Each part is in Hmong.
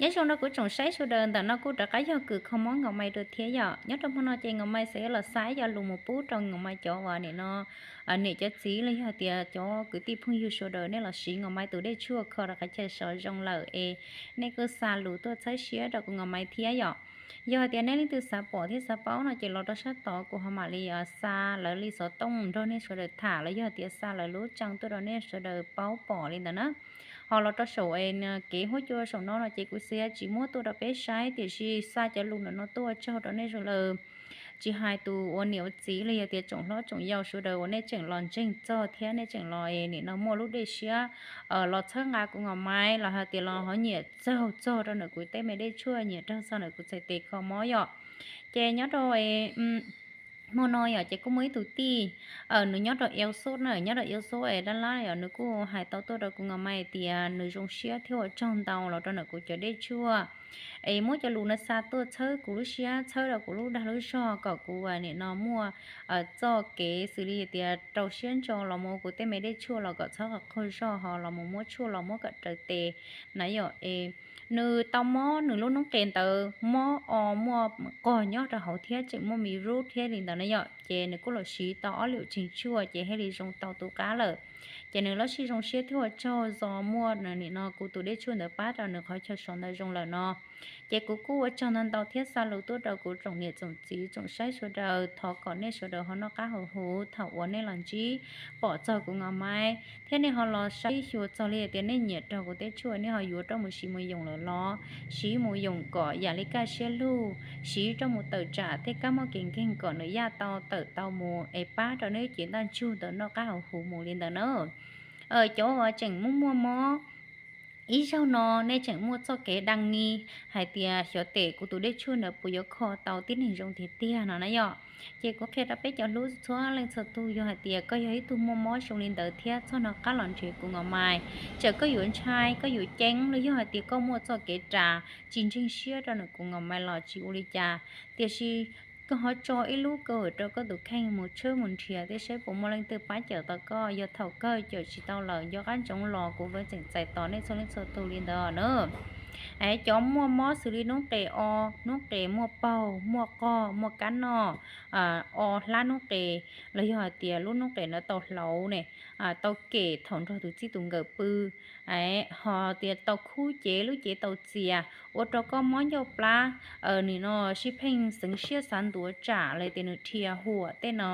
Nyob zoo rau kuv tsoom saib sawv daws, ntawm no kuj rov qab yog kws kho mob Ngos Mais dua thiab yom. Nyob rau hmo no ces Ngos Mais xav yuav los xa ib co lus mus pub rau Ngos Mais cov uas nim no niam cov txiv los yog tias cov kwv tij phooj ywg sawv daws nej los siv Ngos Mais tus dej tshuaj kho rau qhov chaw sov zoo lawm es nej kuj xa lus tuaj txhawb siab rau kuv Ngos Mais thiab yom. Yog hais tias nej leej twg xav pom thiab xav paub no ces los rau sab tod kuv ho mam li xa lawv li xov tooj nrog nej sawv daws tham los yog tias xa lawv lub tsev tuaj rau nej sawv daws paub pom li ntawd na. Ho los rau saum kev huab cua saum no no ces kuv xav tsis muab tuaj rau peb saib, tiam sis xa cov lus ntawm no tuaj tsaug rau nej zoo lawm. Tsis hais tus ua niam ua txiv los yog tias tsoom hlob tsoom yau sawv daws uas nej tseem los ntseeg txog thiab nej tseem los es nim no muaj lub dej siab los txhawb nqa kuv Ngos Mais los hais tias los ho nyiam txaug txog rau ntawm kuv tej me dej tshuaj, nyiam raug txog ntawm kuv txhais tes kho mob yom. Ces nyob rau hmo no yom ces kuj muaj ib tug tij, nws nyob rau Eo Xub na, nyob rau Eo Xub es dab lab yom, nws kuj hais tau tuaj rau kuv Ngos Mais tias nws zoo siab thiab ua tsaug ntau los rau ntawm kuv cov dej tshuaj es muab cov lus no xa tuaj txhawb kuv lub siab, txhawb rau kuv lub dag lub zog kom kuv nim no muaj txoj kev xws li tias rau siab ntso los mus kuv tej me dej tshuaj los kom txhob qaug zog ho los mus muab tshuaj los muab kom raws tes na yom. Es nws tau mob, nws lub noob qes ntawd mob o muaj qog nyob rau hauv thiab tseem muaj mis rub thiab li ntawd na yom, ces nws kuj los siv tau ob lwm tseeg tshuaj ces thiaj li zoo tau tus qab lawm. Ces nws lub siab zoo siab thiab ua tsaug zog muaj nim no kuv tus dej tshuaj ntawd pab rau nws qhov chaw sov ntawd zoo lawm no. Ces kuv kuj ua tsaug ntau ntau thiab xa lus tuaj rau kuv tsoom niam tsoom txiv tsoom saib sawv daws, thov kom nej sawv daws ho noj qab haus huv thaum uas nej los ntsib pom txog kuv Ngos Mais thiab nej ho los saib xyuas txog li tias nej nyiam raug kuv tej tshuaj nej ho yuav rov mus siv mus yoom lawm los siv mus yoom kom yam li kaj siab lug, siv rov mus tawm tsam tej kab mob kev nkeeg kom nws yaj tau tawm tau mus es pab rau nej cev ntaj ntsug ntawd noj qab haus huv mus li ntawd na. Cov uas tseem muaj muaj mob ib zaug no nej tseem muaj txoj kev da ngi hais tias xyov tes kuv tus dej tshuaj ntawd puas yuav kho tau tib neeg zoo tiag tiag no na yom. Ces kuv qhia rau peb cov hlub txhua leej txhua tus, yog hais tias koj yog ib tug muaj mob zoo li ntawd thiab txog no qab los nrhiav kuv Ngos Mais, txawm koj yuav ntshai koj yuav ceeb los yog hais tias koj muaj txoj kev ras tsis ntseeg siab rau ntawm kuv Ngos Mais los tsis ua li cas, tiam sis koj ho tso ib lub kaw rau koj tus kheej mus tshawb mus nrhiav thiab saib puas muaj leej twg pab cawm tau koj. Yog thaum kawg cawm tsis tau lawm nco qab ntsoov los kuv vam tseem txais tos nej txhua leej txhua tus li ntawd na. Cov muaj mob xws li noob qes o, noob qes muaj paug, muaj qog, muaj kab noj, o hlab noob qes, los yog hais tias lub noob qes ntawd tau hlauv ne, tau kem thaum nrog tus txij tus nkawm pw, ho tias tau khub cev lub cev tau txias, ua rau koj mob ncauj plab, nim no sib pheej xeev siab xav ntuav tsam li tias nws dhia huam tej no,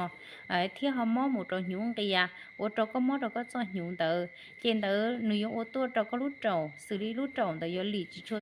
thiab ho mob mus rau hnyuv nqia, ua rau koj mob rau koj txoj hnyuv ntawd, ces ntawd nws yuav ua tuaj rau koj lub raum, xws li lub raum ntawd yuav lim tsis tshua